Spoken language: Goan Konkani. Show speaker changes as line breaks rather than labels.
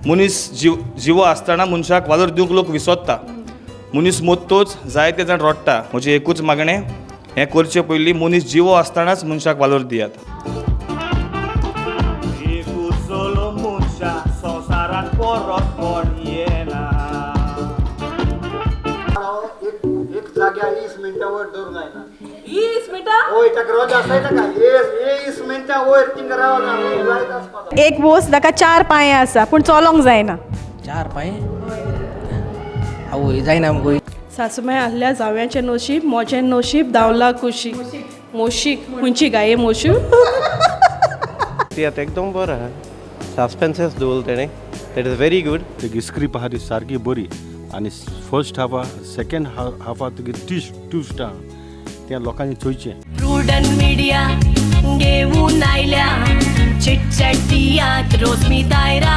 मनीस जिव जिवो आसतना मनशाक वालोर दिवंक लोक विसरता. मनीस मोत्तोच जायते जाण रडटा. म्हजें एकूच मागणें, हें करचे पयलीं मनीस जिवो आसतनाच मनशाक वालोर दियात. एकूच चलो मनशा संवसारांत परत कोण येना.
एक एक जाग्यार 20 मिनटां वयर दवरूंक जायना.
20 मिनटां?
वय, ताका रोज आसाय ताका 20 मिनटां वयर थिंगा रावना जायत आसपा.
एक वोस ताका चार पांये आसा पूण चलोंक जायना.
चार पांय? आवय, जायना मुगो.
सासूमाय आहल्या जावयाचें नशीब, मोजें नशीब धांवला कुशीक. मोशीक खंयची गाये मोशू.
तियात्र एकदम बरो आहा. सस्पेन्सस दवरला तेणें, that is very good.
तेगी स्क्रिप्ट आहा ती सारकी बरी आनी फर्स्ट हाफा, सेकेंड हाफा तुगे ट्विस्ट ट्विस्ट आहा, तें लोकांनी चोयचें.
प्रुडंट मीडिया घेऊन आयल्या चिटचॅट तियात्र रोजमी दायरा.